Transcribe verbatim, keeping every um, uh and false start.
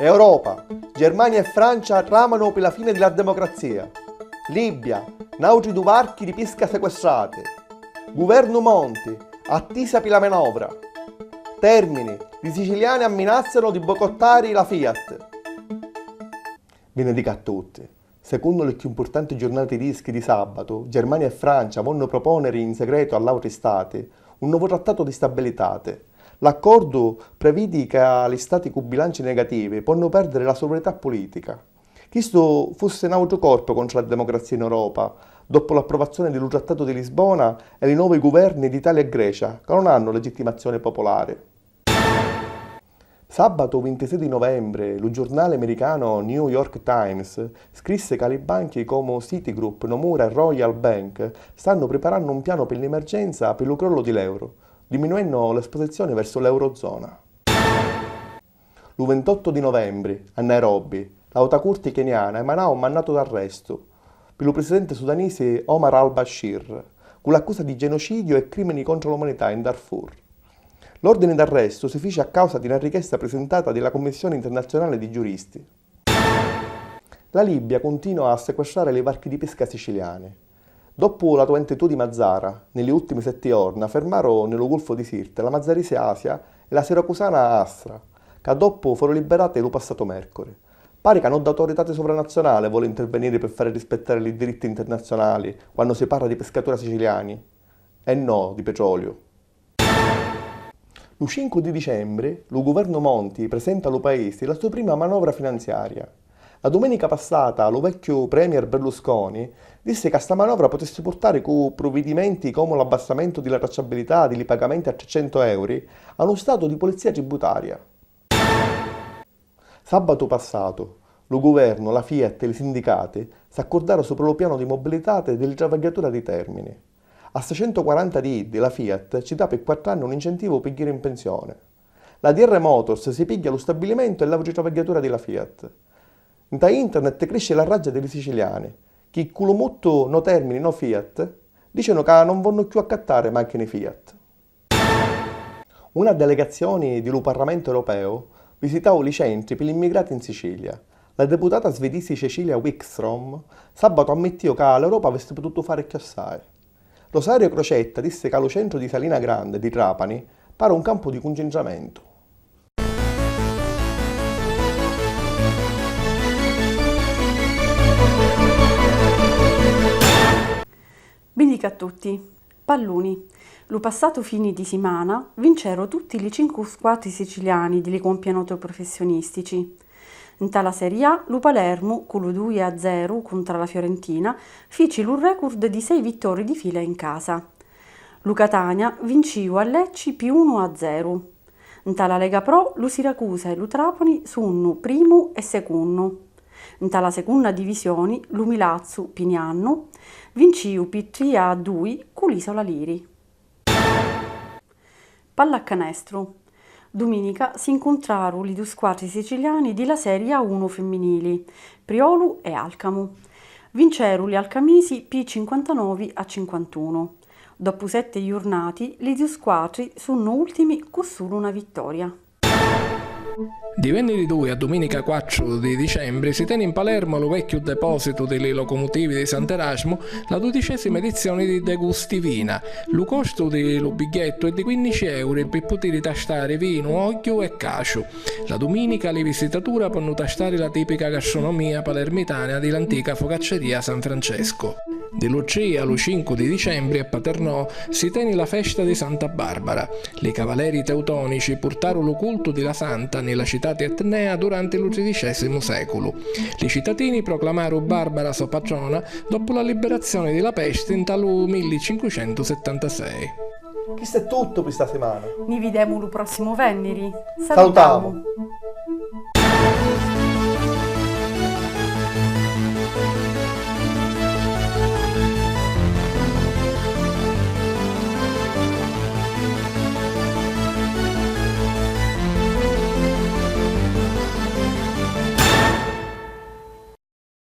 Europa, Germania e Francia tramanu pi la fini di la democrazia. Libia, n'autri du varchi di pisca sequestrati. Guvernu Monti, attisa pi la manovra. Termini, li siciliani amminazzanu di boicottari la Fiat. Vinni dica a tutti. Secunnu li cchiù mpurtanti giurnali tidischi di sabatu, Germania e Francia vonnu proponiri in segretu a l'autri stati un novu trattatu di stabilitati. L'accordu previdi ca li stati cu bilanci negativi ponnu perdiri la suvranità pulitica. Chistu fussi n'autru corpu contra la democrazia in Europa, doppu l'approvazioni di lu Trattatu di Lisbona e li novi guverni d'Italia e Grecia, ca non hannu legittimazioni popolari. Sabatu vintisei di novembri, lu giurnali miricanu New York Times scrissi ca li banchi comu Citigroup, Nomura e Royal Bank stannu priparannu un pianu pi l'emergenza pi lu crollu di l'euru, diminuennu l'esposizioni versu l'eurozona. Lu vintottu di novembri, a Nairobi, l'Auta Curti keniana emanau un mandatu d'arrestu pi lu prisidenti sudanisi Omar al-Bashir, cu l'accusa di genocidiu e crimini contra l'umanità in Darfur. L'ordini d'arrestu si fici a causa di na richiesta prisintata di la Cummissioni Internazionali di Giuristi. La Libia cuntinua a sequestrari li varchi di pisca siciliani. Doppu la tuentitù di Mazara, ni li ùttimi setti jorna fermaru ni lu Gulfu di Sirte la mazarisi Asia e la siracusana Astra, ca doppu foru libberati lu passatu mercuri. Pari ca no d'autoritati suvranazionali voli interveniri pi fari rispittari li diritti internazionali quannu si parra di piscatura siciliani e no di petroliu. Lu cincu di dicembri, lu guvernu Monti prisenta a lu paisi la so prima manovra finanziaria. La dumenica passata, lu vecchiu premier Berlusconi dissi ca sta manovra putissi purtari cu pruvidimenti comu l'abbassamentu di la tracciabilità di li pagamenti a tricentu euri a nu statu di pulizia tributaria. Sabatu passatu, lu guvernu, la Fiat e li sindicati s'accurdaru supra lu pianu di mobilitati di li travagghiatura di Termini. A seicentuquaranta di iddi la Fiat ci dà pi quattru anni un incentivu pi jiri in pensioni. La D R Motors si pigghia lu stabilimentu e l'autri travagghiatura di la Fiat. Nta internet crisci la raggia di li siciliani, chi cu lu muttu No Termini, no Fiat, dicenu ca non vonnu cchiù accattari machini Fiat. Una delegazioni di lu Parramentu Europeu visitau li centri pi l'immigrati in Sicilia. La deputata svidisi Cecilia Wikström sabatu ammittiu ca l'Europa avissi pututu fari cchiù assai. Rosario Crocetta dissi ca lu centru di Salina Grande di Trapani pari un campu di cuncintramentu. Bindica a tutti. Palluni. Lu passatu fini di simana vinceru tutti li cincu squatri siciliani di li campionati prufessionistici. Nta la Serie A, lu Palermu, cu lu dui a zeru cuntra la Fiorentina, fici lu record di sei vittorii di fila in casa. Lu Catania vinciu a Lecci pi unu a zeru. Nta la Lega Pro, lu Siracusa e lu Trapani sunnu primu e secunnu. Nta la secunna divisioni, lu Milazzu pi niannu vinciu pi tri a dui cu l'Isola Liri. Pallacanestru. Duminica si ncuntraru li du squatri siciliani di la Serie A unu femminili, Priolu e Alcamu. Vinceru li alcamisi pi cinquantanovi a cinquantunu. Doppu setti jurnati, li du squatri sunnu ultimi cu sulu na vittoria. Di venniri dui a duminica quattru di dicembri si teni in Palermo a lu vecchiu depositu di li locomutivi di Sant'Erasmu la dudicesima edizioni di Degustivina. Lu costu di lu bigghiettu è di quinnici euri pi putiri tastari vinu, ogghiu e caciu. La duminica li visitatura ponnu tastari la tipica gastronomia palermitana di l'antica focacceria San Francesco. Di lu tri a lu cincu di dicembri a Paternò si teni la festa di Santa Barbara. Li cavaleri teutonici purtaru lu cultu di la santa nni la citati etnea duranti lu tridicesimu seculu. Li citatini proclamaru Barbara so patrona doppu la liberazioni di la pesti nta lu millicincucentusettantasei. Chistu è tuttu pi sta simana. Ni videmu lu prossimu venniri. Salutamu. Salutamu.